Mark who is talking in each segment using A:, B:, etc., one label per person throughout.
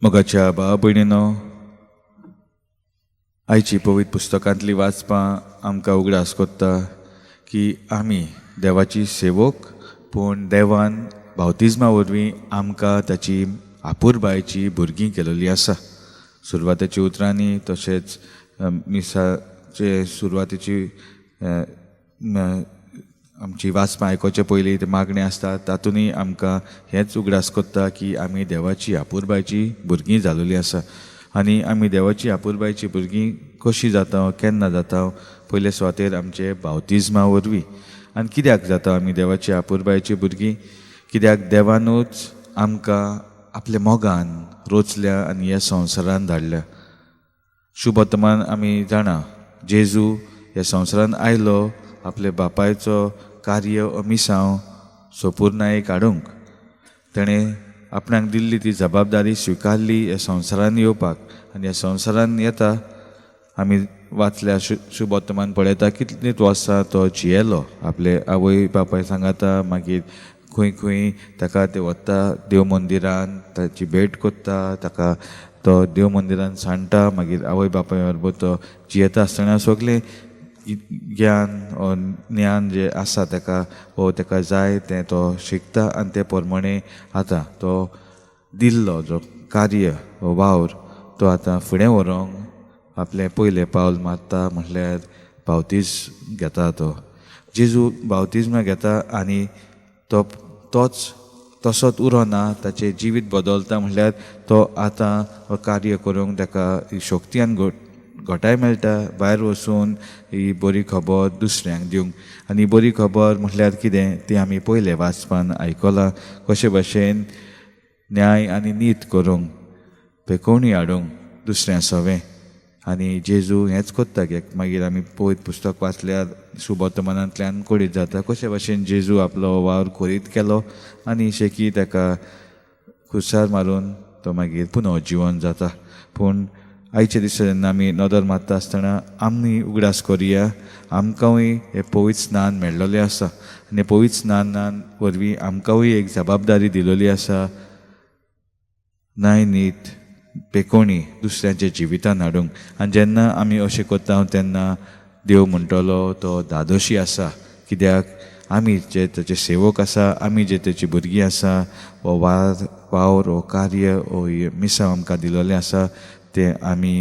A: मोगाच्या भाव भयणीनो, आयची पवित्र पुस्तकांतली वाचपां आमकां उगडास कोत्ता की आमी देवाची सेवक, पूण देवान बावतिज्मा वरवीं आमकां ताची आपुरबायची भुरगीं केलेली आसा. सुरवातेच्या उतरांनी तशेंच मिसाचे सुरवातेची आमची वाचपां आयकुचे पयलीं ते मागणें आसता, तातूंतय आमकां हेंच उगडास कोत्ता की आमी देवाची आपुरबायची भुरगीं जालेलीं आसा. आनी आमी देवाची आपुरबायची भुरगीं कशीं जाता, केन्ना जाता? पयले सुवातेर आमचे बावतिज्मा वरवीं. आनी कित्याक जाता आमी देवाची आपुरबायची भुरगीं? कित्याक देवानूच आमकां आपल्या मोगान रोचल्या आनी ह्या संवसारान धाडल्या. शुभवर्तमान आमी जाणा, जेजू ह्या संवसारान आयलो आपल्या बापायचो कार्य मिसांव सोपुर्नायेक हाडूंक. तेणें आपणाक दिल्ली ती जबाबदारी स्विकारली ह्या संवसारान येवपाक. आनी ह्या संवसारान येता आमी वाचल्या शुभवर्तमान पळयता कितलीं वर्सां तो जियेलो आपले आवय बापाय सांगाता. मागीर खंय खंय ताका ते वता, देव मंदिरान ताची भेट कोत्ता, ताका तो देव मंदिरान सांडटा. मागीर आवय बापाय बरोबर तो जियेता आसतना सगळें ज्ञान ज्ञान जें आसा ताका वो ताका जाय तें तो शिकता आनी ते प्रमाणे आतां तो दिल्लो जो कार्य वावर तो आतां फुडें व्हरोंक आपलें पयलें पावल मारता, म्हटल्यार बावतीज घेता तो. जेजू बावतिज्मा घेता आनी तो तोच तसोच उरोना, ताचें जिवीत बदलता. म्हटल्यार तो आतां कार्य करूंक ताका शक्ती आनी घटाय मेळटा भायर वचून ही बरी खबर दुसऱ्यांक दिवंक. आनी बरी खबर म्हटल्यार कितें ती आमी पयलें वाचपान आयकलां, कशे भशेन न्याय आनी नीत करूंक, पेकोवणी हाडूंक दुसऱ्यां सवें. आनी जेजू हेंच कोत्ता की मागीर आमी पवित्र पुस्तक वाचल्यार शुभवर्तमानांतल्यान कळीत जाता कशे भशेन जेजू आपलो वावर करीत केलो आनी शेकी ताका खुर्सार मारून तो मागीर पुनः जिवन जाता. पूण आयच्या दिसा जेन्ना आमी नदर मारता आसतना आमी उगडास करुया, आमकांय हें पवित्र स्नान मेळ्ळोलें आसा आनी पवित्र स्नानान वरवीं आमकांय एक जबाबदारी दिलोली आसा न्याय नीत पेकोणी दुसऱ्यांच्या जिवितान हाडूंक. आनी जेन्ना आमी अशें करता तेन्ना देव म्हणटलो तो धादोशी आसा, कित्याक आमी जे ताचे सेवक आसा, आमी जे ताची भुरगीं आसा, हो वावर हो कार्य हो मिसांव आमकां दिलोलें आसा तें आमी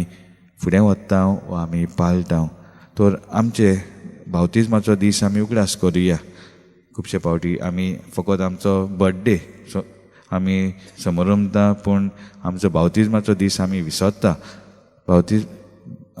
A: फुडें वता वा आमी पाळटा. तर आमचे बावतिज्माचो दीस आमी उगडास करुया. खुबशे फावटी आमी फकत आमचो बर्थडे आमी समरंभता, पूण आमचो बावतिज्माचो दीस आमी विसरता.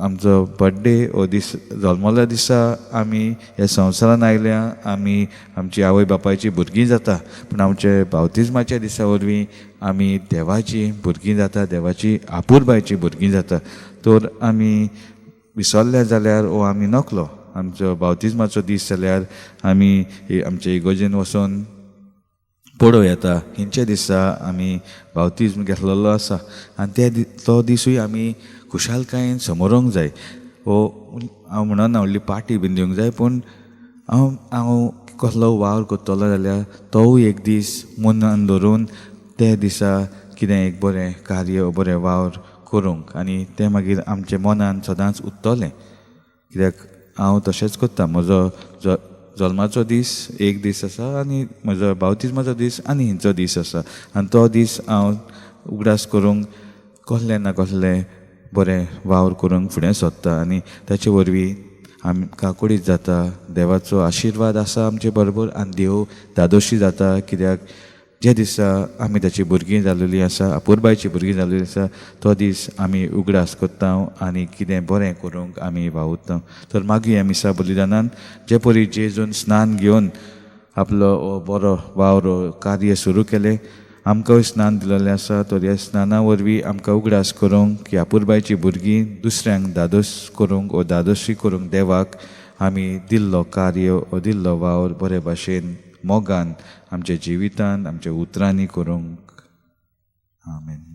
A: आमचो बर्थडे हो दीस जल्मल्या दिसा आमी ह्या संवसारान आयल्या, आमी आमची आवय बापायची भुरगीं जाता, पूण आमचे बावतिज्माच्या दिसा वरवीं आमी देवाची भुरगीं जाता, देवाची आपुरबायची भुरगीं जाता. तर आमी विसरले जाल्यार वो आमी नकलो आमचो बावतिज्माचो दीस जाल्यार आमी आमचे इगोर्जेन वचोन पळोवं येता खंयच्या दिसा आमी बावतिज्म घेतलेलो आसा. आनी तो दिसूय आमी खुशालकायेन समरोंक जाय. वो हांव म्हणना व्हडली पार्टी बीन दिवंक जाय, पूण हांव हांव कसलो वावर करतलो जाल्यार तोवूय एक दीस मनान धरून त्या दिसा कितें एक बरें कार्य बरें वावर करूंक, आनी तें मागीर आमच्या मनान सदांच उरतलें. कित्याक हांव तशेंच करता, म्हजो जल्माचो दीस एक दीस आसा आनी म्हजो बावतिज्माचो दीस आनी हिंचो दीस आसा, आनी तो दीस हांव उगडास करूंक कसलें ना कसलें बरें वावर करूंक फुडें सोदता. आनी ताचे वरवीं आमकां कळीत जाता देवाचो आशिर्वाद आसा आमचे बरोबर आनी देव धादोशी जाता, कित्याक जे दिसा आमी ताची भुरगीं जालेलीं आसा, अपुरबायची भुरगीं जालेलीं आसा, तो दीस आमी उगडास करता आनी कितें बरें करूंक आमी वावुरता. तर मागीर मिसा बलिदानान जे परी जेजून स्नान घेवन आपलो बरो वावर कार्य सुरू केलें, आमकांय स्नान दिलेलें आसा, तर ह्या स्नाना वरवीं आमकां उगडास करूंक की अपुरबायची भुरगीं दुसऱ्यांक धादोस करूंक वो धादोशी करूंक देवाक आमी दिल्लो कार्य वो दिल्लो वावर बरे भाशेन मोगान आमच्या जिवितान आमच्या उतरांनी करूंक. आमेन.